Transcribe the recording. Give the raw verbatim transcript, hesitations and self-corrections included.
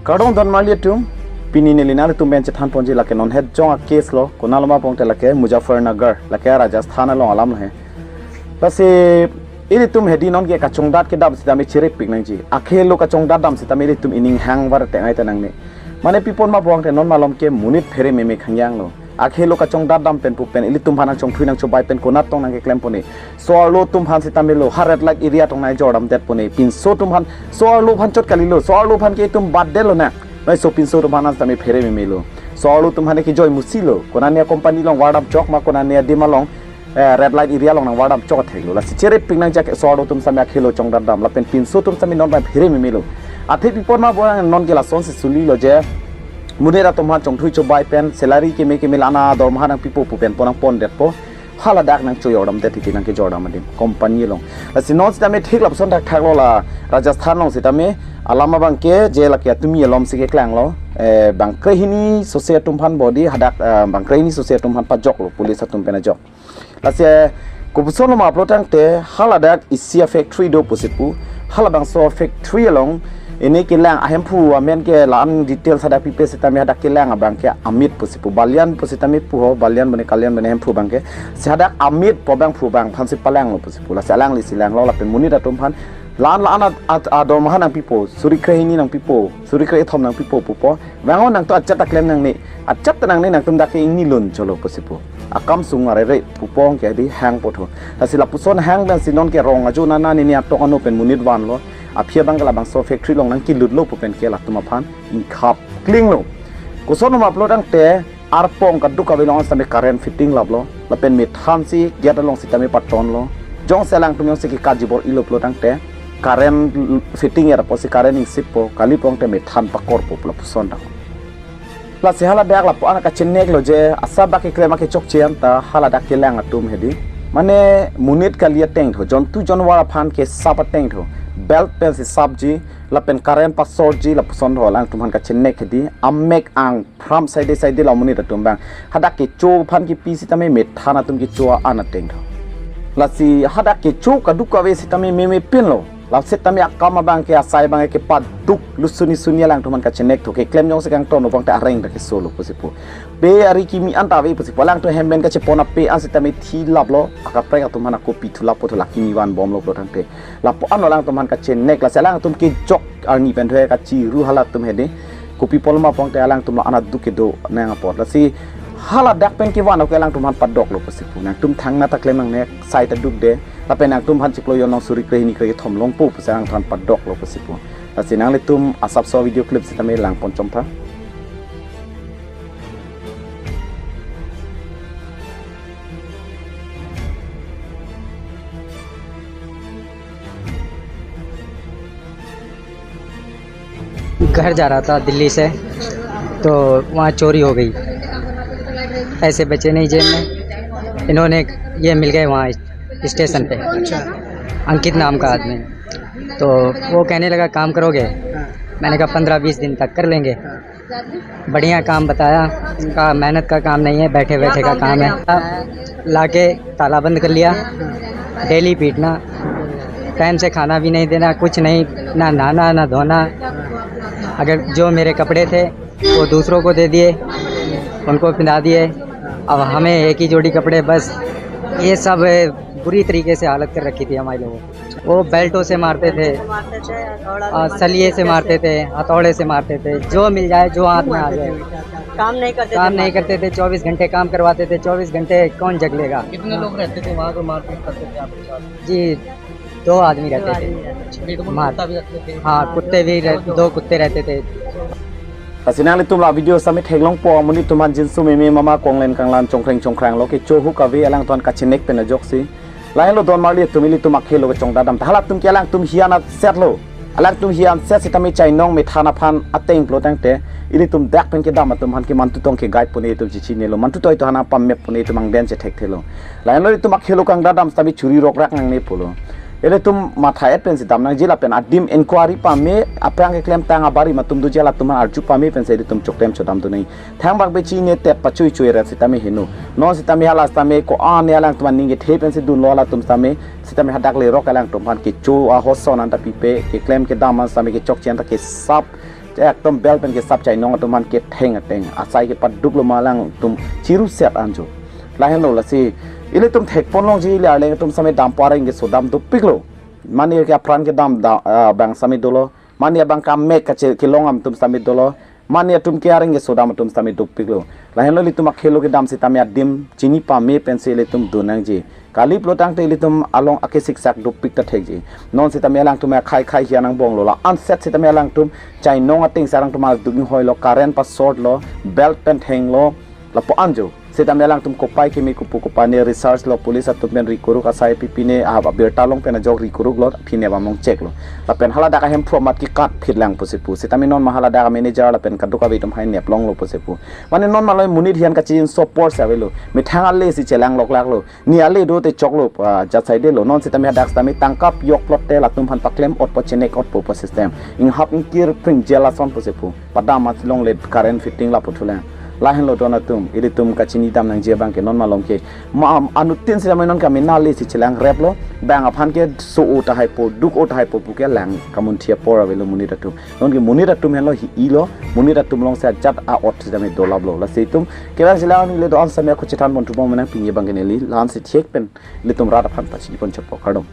Kardom don marli atum, pini neli nanglitum pen chethan ponji lake non het jong a case lo, konat lo ma pulote lake Muzaffarnagar, lake Rajasthan along alam lo he. Lasi ilitum hedi non ke kachongdat kedam sitame cherepik nangji. Akhelo kachongdat dam sitame ilitum ining hang var tengai ta nangne. Mane pi apot ma pulote non malom ke monit phere meme khangjang lo. Akhelo kachongdat dam pen pu pen ilitum aphan nangchongthui nangchobai pen konat tong nangkeklem pone. So-arlo atum aphan sitame lo, ha red light area tong nangkejor damdet pone. Pinso atum aphan, so-arlo aphan chot kalilo, so-arlo aphan ke itum bat detlo na. Noi so pinso atum aphan sitame phere meme lo. So-arlo atum aphan ke joi musi lo. Konane company along vardam chok ma konane adim along, eh, red light area along nangvardam chok thek lo. Lasi cherepik nangji ke so-arlo atum sitame akhelo chongdat dam. Lapen pinso atum sitame non pen phere meme lo. Athe pi apot ma pulote non ke lasonsi suli lo je. Monit atum aphan chongthui chobai pen, salary keme keme la-an adormaha nangpipo pu pen pon nangpondetpo. Haladak nangchoyor damdet titi nangkejor dam adim company along. Lasi non sitame thik lapuson thakthak lo la Rajasthan along sitame alam abang ke je lake atumi alom si keklang lo. Eh, bang krehini sose atum aphan bodi hadak, eh, bang krehini sose atum aphan pajok lo police atum pen ajok. Lasi, eh, kopuson lo ma pulo tangte haladak isi a factory do pusi pu. Halabangso factory along ini kelang ahemphu amen ke la-an details hadak pipe sitame hadak kelang abang ke Amit pusi pu. Balian pu sitame pu ho, Balian bone Kalian bone ahemphu abang ke. Si hadak Amit pu abangphu abang aphansi palang lo pusi pu. Lasi alangli si lang lo lapen monit atum aphan la-an la-an ad-, ad-, adormaha nangpipo, suri krehini nangpipo, suri krethom nangpipo pupo. Vang o nangtum ajat ta klem nangne, ajat ta nangne nangtum dak ke ingni lun cholo pusi pu. Akam sung arere pupo ke hedi hang apot ho. Lasi lapuson hang pensi non ke rong ajo nana nini atok ano pen monit vanlo. Aphi abang ke labangso factory along nangkelut lo pu pen ke latum aphan ingkhap kling lo. Koson ma pulo tangte arpong kaduk kave along sitame current fitting laplo. Lapen methansi gate along sitame patonlo. Jongsi alangtum jongsi kekajibor-ilo pulo tangte current fitting er apotsi current ingsippo, kali pulote methan pakorpo pu lapuson ta. Lasi haladak lapu-an kachenek lo je asap bak keklem akechokche anta haladak kelang atum hedi. Mane monit kali ateng tho, jontu jonwar aphan ke sap ateng tho. Belt pensi sapji, lapen current pasorji lapuson tho alangtum aphan kachenek hedi. Amek ang phram side side la monit atum abang. Hadak kecho aphan kipi sitame methan atum kecho an ateng tho. Lasi hadak kecho kaduk kave sitame meme pinlo. Lasi tame akam abang ke asai abang ke paduk lusuni suni alangtum aphan kachenek tho keklem jongsi kangton lo pulote areng ta kesolo pusi pu. Pe ari kimi anta ave pusi pu alangtum hem pen kachepon ape an sitame thilaplo. Akaprek atum aphan ako pithu lapo tho la kimi vanbomlo pulo tangte. Lapu-an alangtum aphan kachenek lasi alangtum kejok arni pen thue kachiru halatum hedi. Kopi apot ma pulote alangtum la-an aduk kedo nang apot. Lasi haladak pen kevan ako alangtum aphan padoklo pusi pu. Nangtum thangnatta klem nangne sai ta dukde. Lapen nangtum aphan chiklo jon along suri krehini krethom longpo pusi alangtum aphan padoklo pusi pu. Lasi nanglitum asapso video clip sitame langpon chomtha. घर जा रहा था दिल्ली से, तो वहाँ चोरी हो गई। पैसे बचे नहीं जेब में। इन्होंने, ये मिल गए वहाँ स्टेशन पे, अंकित नाम का आदमी। तो वो कहने लगा, "काम करोगे?" मैंने कहा, "पंद्रह बीस दिन तक कर लेंगे।" बढ़िया काम बताया, का मेहनत का काम नहीं है, बैठे बैठे का काम है। लाके ताला बंद कर लिया। डेली पीटना, टाइम से खाना भी नहीं देना, कुछ नहीं, ना नहाना ना धोना। अगर जो मेरे कपड़े थे वो दूसरों को दे दिए, उनको पिंधा दिए। अब हमें एक ही जोड़ी कपड़े बस। ये सब बुरी तरीके से हालत कर रखी थी हमारे लोगों की। वो बेल्टों से मारते थे, मारते थे, हथौड़ा से आ, मारते सलिए थे, से मारते थे, हथौड़े से मारते थे, जो मिल जाए, जो हाथ में आ जाए। काम नहीं करते काम थे, नहीं करते थे, चौबीस घंटे काम करवाते थे। चौबीस घंटे कौन जग लेगा? कितने लोग रहते थे वहाँ पर मारपीट करते थे आपके साथ? जी, दो आदमी रहते थे। पेट में मार- कुत्ता भी रखते थे। हाँ, कुत्ते भी रह, दो कुत्ते रहते थे। Lasi nanglitum la video sitame theklongpo, amonit atum aphan jinsu meme mama, konglen kanglan, chongkreng chongkrang lo kecho ahut kave alangtum aphan kachenek pen ajoksi. Lahelo don marli atum, ilitum akhelo kachongdat dam ta halatum ke alangtum hiyan aset lo. Alangtum hiyan aset sitame chainong methan aphan ateng pulo tangte ilitum dak pen kedam atum aphan ke mantu tong ke guide pone itum chichinelo, mantu toi to hana pamep pone itum angden chethekthe lo. Lahelo itum akhelo kangdat dam sitame churi rokrak nangne pulo. Ilitum matha et pensi dam nangji lapen adim inquiry pame, aphrang keklem tang abarim atum doji latum aphan arju pame pensi ilitum chokdam chodam dunang. Thangbak bechi ne tet pachui chui ret sitame heno. Non sitame hala sitame ko-an ne alangtum aning kethe pensi dunlo halatum sitame, sitame hadak lerok alangtum aphan kecho ahormu anta pipe, keklem kedam an sitame kechokche anta kesap Te ekdom belt pen kesap chainong atum aphan ketheng ateng asai kepaduklo ma alangtum chiruset anjo. Lahenlo lasi ilitum thekpon longji, ili arleng atum sitame dampo, areng kesodam dopiklo. Mane ke apran kedam da, ah, abang sitame dolo. Mane abang kamek kache kelong atum sitame dolo. Mane atum ke areng kesodam atum sitame dopiklo. Lahenlo ilitum akhelo kedam sitame adim chini pame pensi ilitum do nangji. Kali pulo tangte ilitum along akesiksak dopik ta thekji. Non sitame alangtum akhai khai hian angbonglo, la anset sitame alangtum chainong ateng si alangtum aduk inghoilo, current pa-short lo, belt pen thenglo, lapu anjo. Sitame alangtum kopai kimi kupu kopane research lo, police atum pen rikuruk asai pipine, ah, birta long pen ajok rikuruklo, pine bamlong cheklo. Lapen haladak ahemphu amat kekat phit lang pusi pu. Sitame non ma haladak manager lapen kadokave atum hai neplonglo pusi pu. Mane non maloi monit hian kachinso apor si avelo. Methang ale si chelang loklaklo. Ne ale do te choklo, ah, jat saidelo. Non sitame hadak sitame tangka piyok plot te latum aphan paklem otpo, chenek otpo pu system. Inghap ingkir pring jail ason pusi pu. Padam amat longle current fitting lapu thulang. Lahenlo don atum, ilitum kachini dam nangji abang ke non malom ke. Ma, anuttin sitame non kami nale si chelang replo. Bang aphan keso-o tahai po, duk-o tahai po pu ke lang kamunthi apor avelo monit atum. Non ke monit atum henlo hi-ilo, monit atum along si ajat a-ot sitame dolaplo. Lasi itum kevang chelang anile do-an sitame ako chethan pon thubom menang, pini abang ke neli la-an si thek pen ilitum rat aphan pachini pon chotpo, kardom.